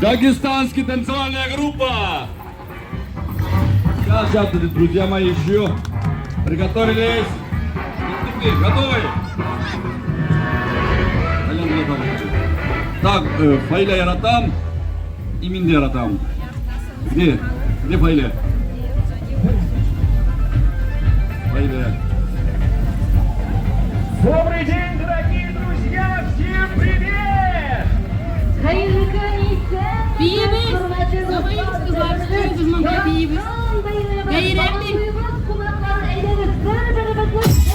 Дагестанская танцевальная группа. Сейчас, сейчас, друзья мои, еще приготовились. Готовы? Так, Фаиля яратам и мин дә яратам. Где? Где Фаиля? Фаиля. Добрый день, дорогие друзья! Всем привет! Хәерле көн, исәнмесез, Биебез! хөрмәтле Сабыйбыз, дуслар, кызлар, сөйлибез монда, биебез. бәйрәмебез, Бәйрәмли. Сабантуебыз кунаклары, әйдәгез, бер-беребезне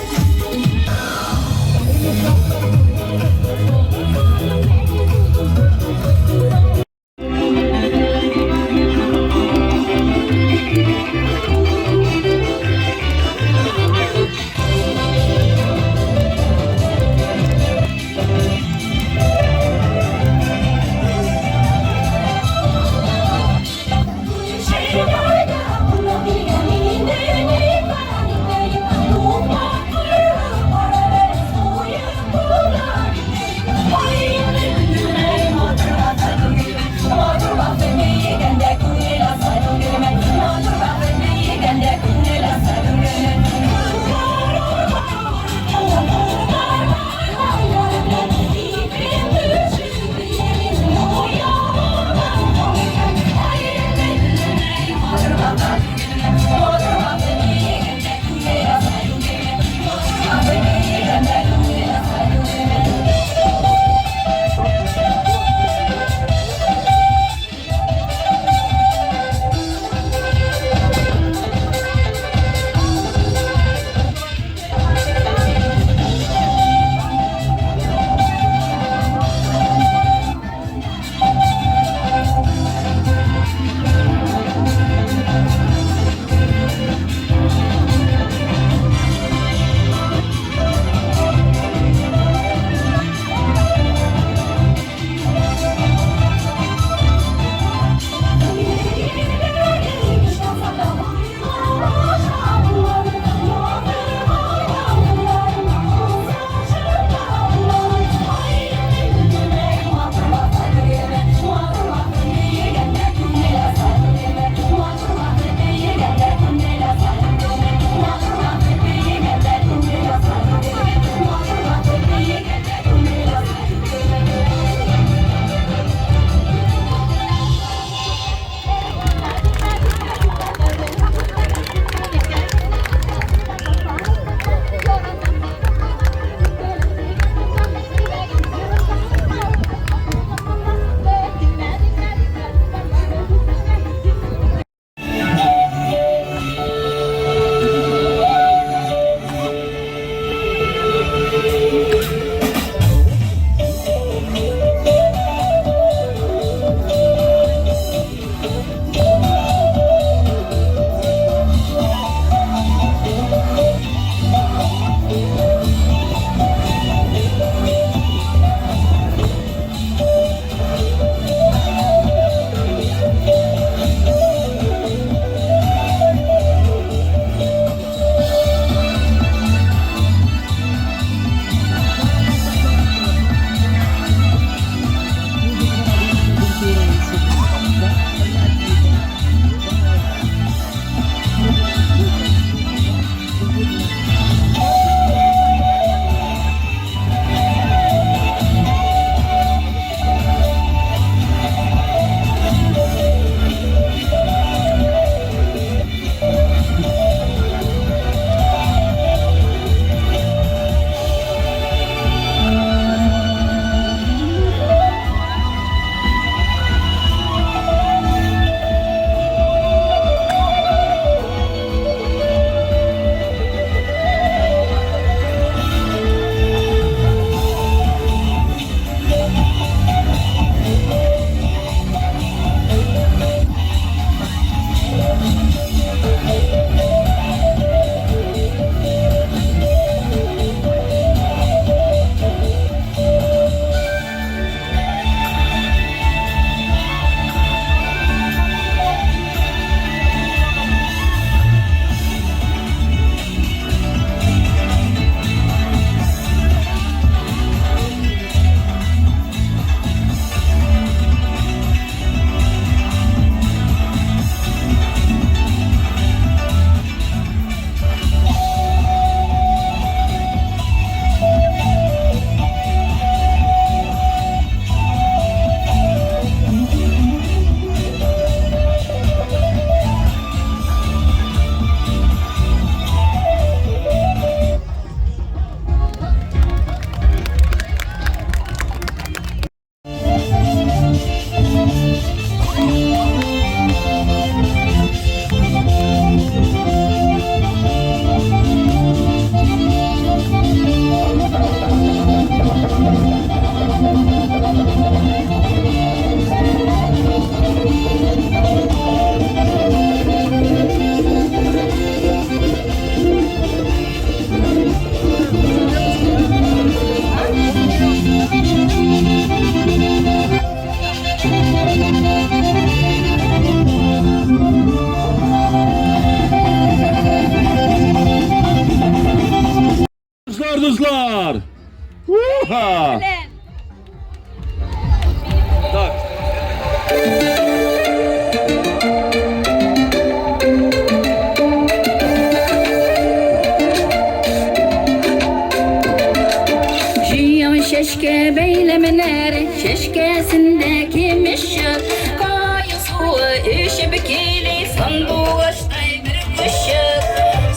Чәчкә бәйләменнәре чәчкәсендә кимеш чык. Каен суы эчеп кили сандугачтай бер кошчык.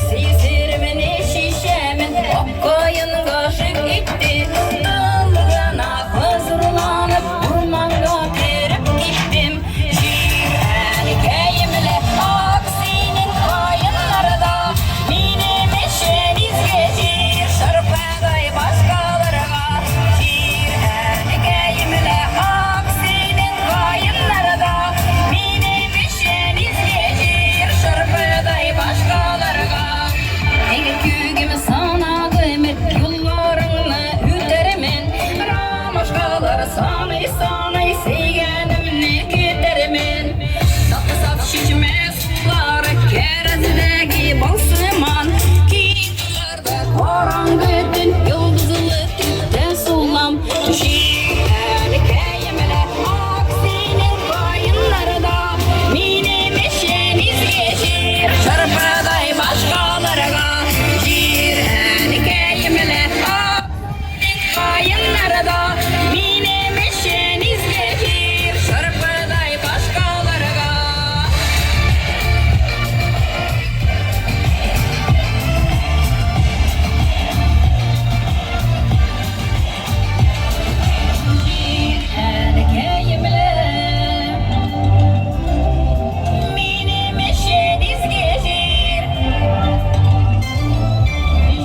Сизермен, чишәмен, ак каен гашыйк итте. Тынлыгына хозурланып, урманга кереп киттем. Җир әнкәемле ак синең каеннарда, минем өчен изге җир, шырпыдай башкаларга. Җир әнкәемле ак синең каеннарда, минем өчен изге җир, шырпыдай башкаларга. Күгем сана гомер юлларыңны үтәрмен, Ромашкалар саный-саный сөйгәнемне көтәрмен. Саф-саф чишмә сулары кәрәздәге бал сыман. Киң кырларда караңгы төн, йолдызлы күктә сулам. Җир әнкәемле ак синең каеннарда, минем өчен изге җир, шырпыдай башкаларга. Җир әнкәемле ак синең каеннарда, минем өчен изге җир, шырпыдай башкаларга. Җир әнкәемле, минем өчен изге җир.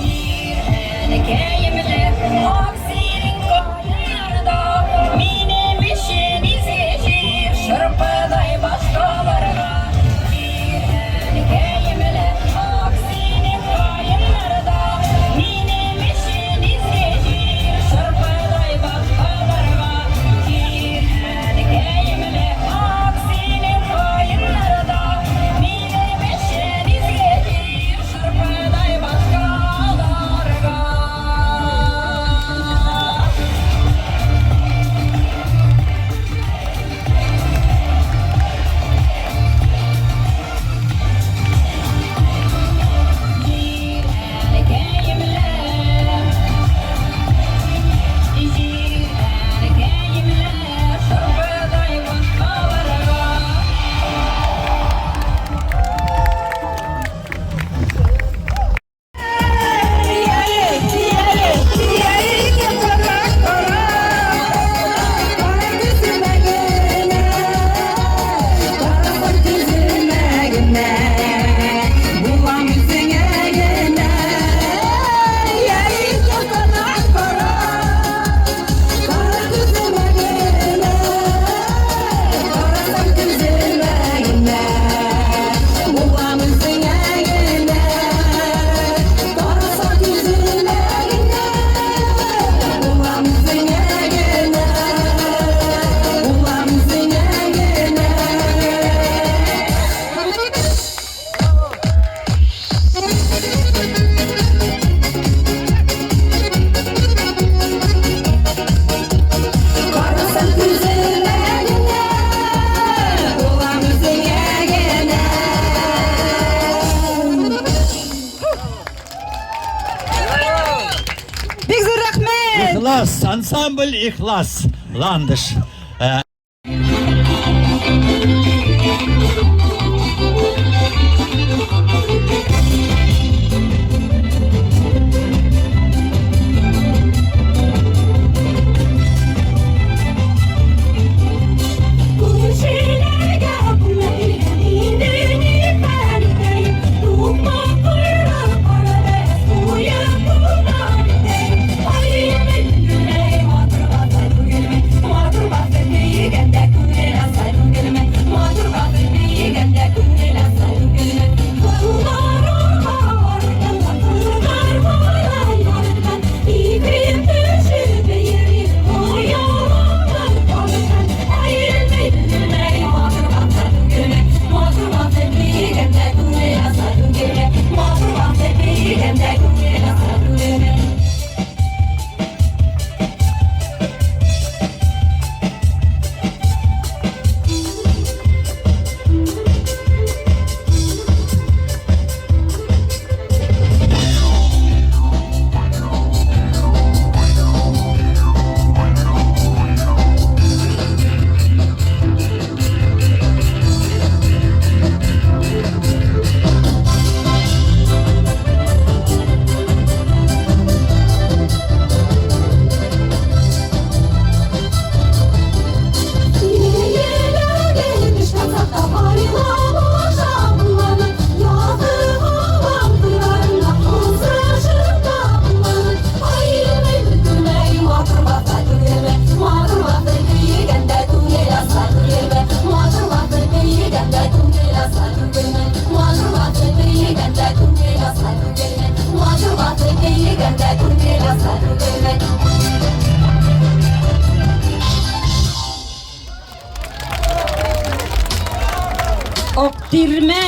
Җир әнкәемле, ак синең каеннарда, минем өчен изге җир, шырпыдай башкаларга. Җир әнкәемле, ак синең каеннарда, минем өчен изге җир, шырпыдай башкаларга. Җир әнкәемле, ак синең каеннарда, минем өчен изге җир, шырпыдай башкаларга. Җир әнкәемле, җир әнкәемле, шырпыдай башкаларга. Бик зур рәхмәт! Ихлас, ансамбль Ихлас, Ландыш. Күршеләргә күңелгә инде ни хәл итәем, Тукмак койрык кара бәс куеп кунак итәем. Ай, мин гөләй, матур баса түгелмен, матур баса түгелмен. Тирмә.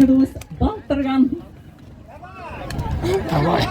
Җырыбыз балтырган. Давай.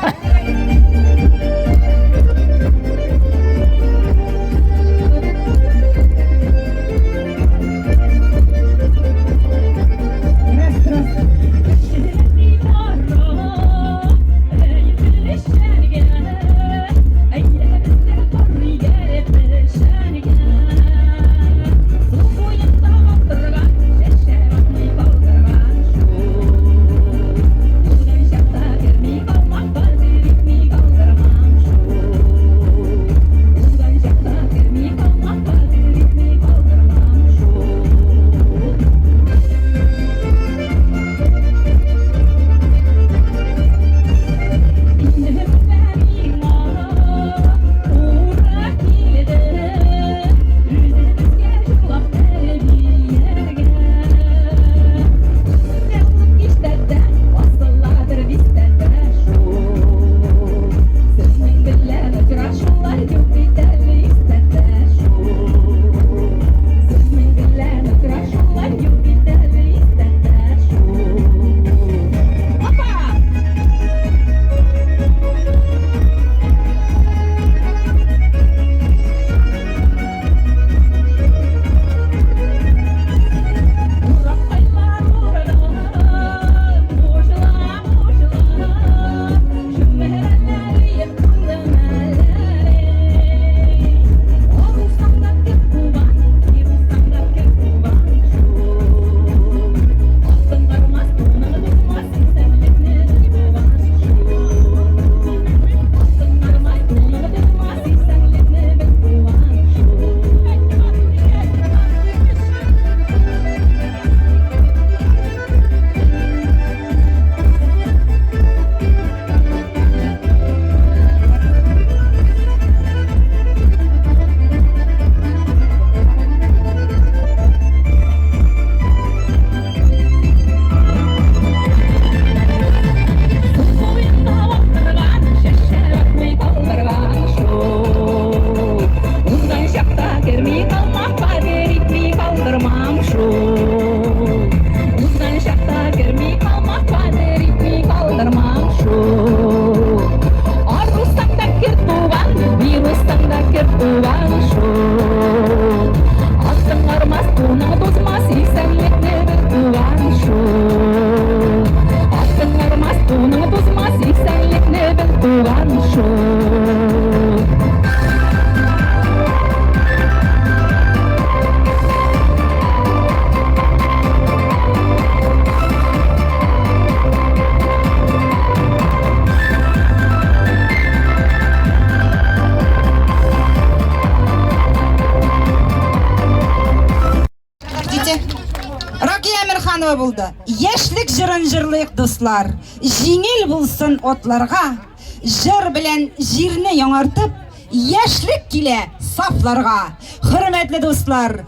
Ракия Әмирханова булды. Яшьлек җырын җырлыйк, дуслар. Җиңел булсын отларга. Җыр белән җирне яңартып, яшьлек килә сафларга. Хөрмәтле дуслар,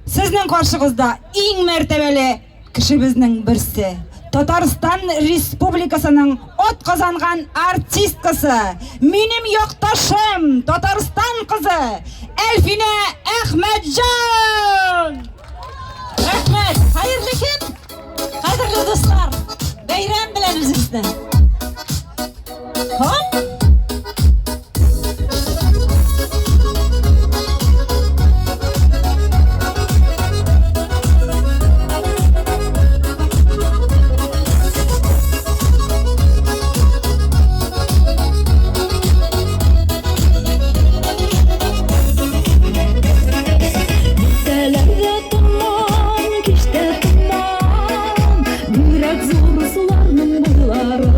сезнең каршыгызда иң мәртәбәле кешебезнең берсе. Татарстан Республикасының от казанган артисткасы, минем якташым, Татарстан кызы Әлфинә Әхмәтҗан! Рәхмәт! Хәерле көн! Кадерле дуслар, бәйрәм белән үзегезне! Хоп! Иртәләрдә томан, кичтә томан, Бигрәк зур суларның буйлары.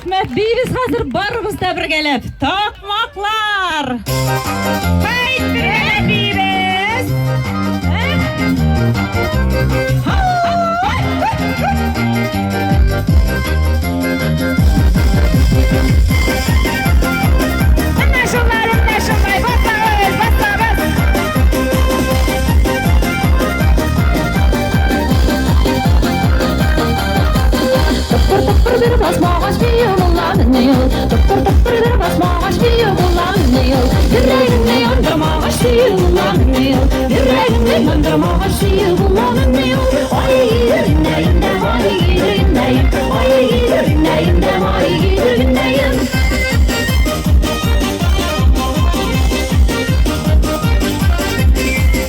Рәхмәт. Биибез хәзер барыбыз да бергәләп. Такмаклар! Хайт, бергәләп биибез! Менә шулай, менә шулай, басабыз, басабыз! Тыпыр-тыпыр бер басмагач бию буламыни ул? Тыпыр-тыпыр бер басмагач бию буламыни ул? Йөрәгеңне яндырмагач сөю буламыни ул? Йөрәгеңне яндырмагач сөю буламыни ул? Ай, гидергенәем дә, ай, гидергенәем, ай, гидергенәем дә, ай, гидергенәем.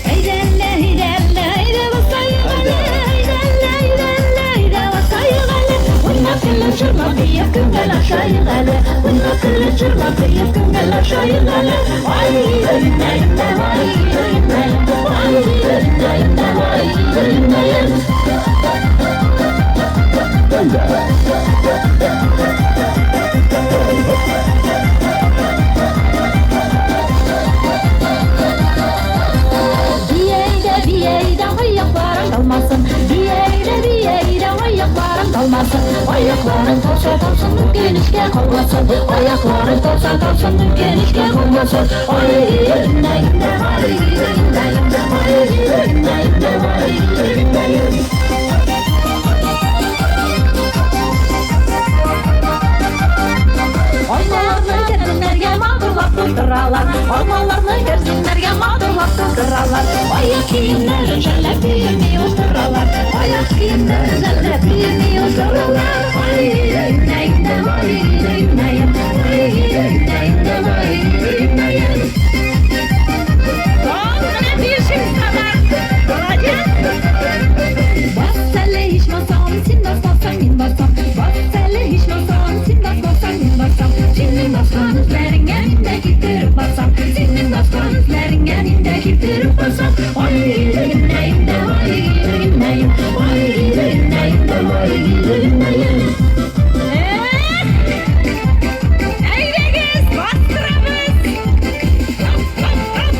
Әйдә әллә, әйдә әллә, әйдә басайык әле, әйдә әллә, әйдә әллә, әйдә басайык әле. Уйнап көлеп җырлап биеп күңел ачайык әле. Уйнап көлеп җырлап биеп күңел ачайык әле. Ай, гидергенәем дә, ай, гидергенәем, ай, гидергенәем дә, ай, гидергенәем. Биәйдә, биәйдә, аякларың талмасын. Биәйдә, биәйдә, аякларың талмасын. Аякларың талса талсын, үкенечкә калмасын. Аякларың талса талсын, үкенечкә калмасын. Ай, гидергенәем дә, ай, гидергенәем дә, ай, гидергенәем дә, ай, гидергенәем. Алмаларны кәрзиннәргә матурлап тутыралар. Алмаларны кәрзиннәргә матурлап тутыралар. Аяк киемнәрен жәлләп кими утыралар. Аяк киемнәрен жәлләп кими утыралар. Ай, гидергенәем дә, ай, гидергенәем, ай, гидергенәем дә, ай, гидергенәем. Менә биешебез бар. Молодец! Бас әле ичмасам, син басмасаң, мин басам. Бас әле ичмасам, син басмасаң, мин басам. Синең баскан эзләреңә мин дә китереп басам. Синең баскан эзләреңә мин дә китереп басам. Ай, гидергенәем дә, ай, гидергенәем, ай, гидергенәем дә, ай, гидергенәем. Әйдәгез, бастырабыз! Хоп, хоп, хоп!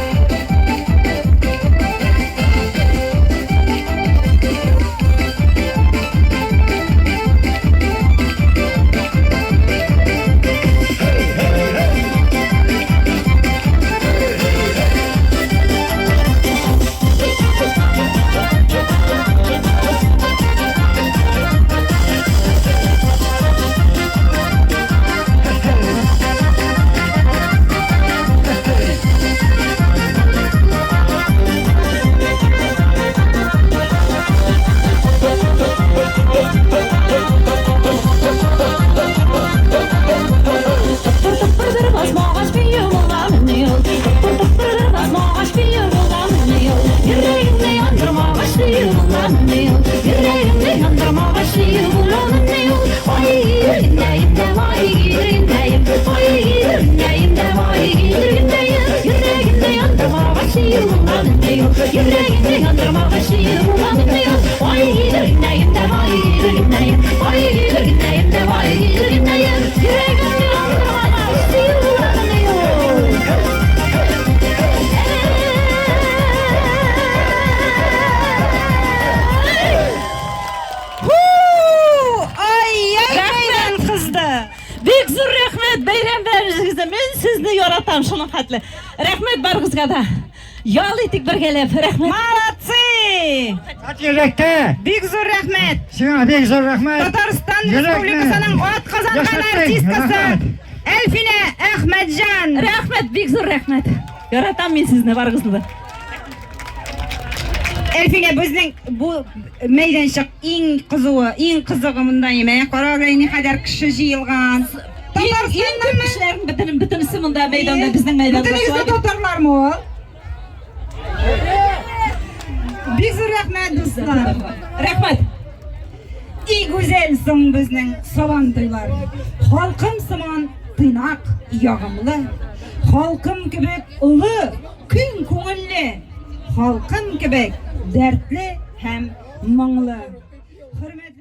Тыпыр-тыпыр бер басмагач бию буламыни ул? Тыпыр-тыпыр бер басмагач бию буламыни ул? Йөрәгеңне яндырмагач сөю буламыни ул? Йөрәгеңне яндырмагач сөю буламыни ул? Ай, гидергенәем дә, ай, гидергенәем, ай, гидергенәем дә, ай, гидергенәем. Йөрәгеңне яндырмагач сөю буламыни ул? Йөрәгеңне яндырмагач сөю буламыни ул? Ай, гидергенәем дә, ай, гидергенәем, ай, гидергенәем дә, ай, гидергенәем. Йөрәгеңне яндырмагач сөю буламыни ул? Ху! Ай-яй, мәйдан кызды! Бик зур рәхмәт, бәйрәм белән Мин сезне яратам шуның хәтле. Рәхмәт барыгызга да. Ял итик бергәләп. Рәхмәт. Молодцы! Йөрәктә! Бик зур рәхмәт! Сиңа бик зур рәхмәт! Татарстан Йөрәкне Республикасының атказанган яшәттең, артисткасы рәхмәт. Әлфинә Әхмәтҗан! Рәхмәт, бик зур рәхмәт. Яратам мин сезне барыгызны да. Әлфинә, безнең бу мәйданчык иң кызуы, иң кызыгы монда име? Карагыз, никадәр кеше җыелган. Иң иң күп кешеләрнең бөтен бөтенесе монда мәйданда, безнең мәйданда. Бөтенегез дә татарлармы ул? Бик зур рәхмәт, дуслар. Рәхмәт. И гүзәл соң безнең Сабан туйлар. Халкым сыман тыйнак, ягымлы. Халкым кебек олы, киң күңелле. Халкым кебек дәртле һәм моңлы. Хөрмәтле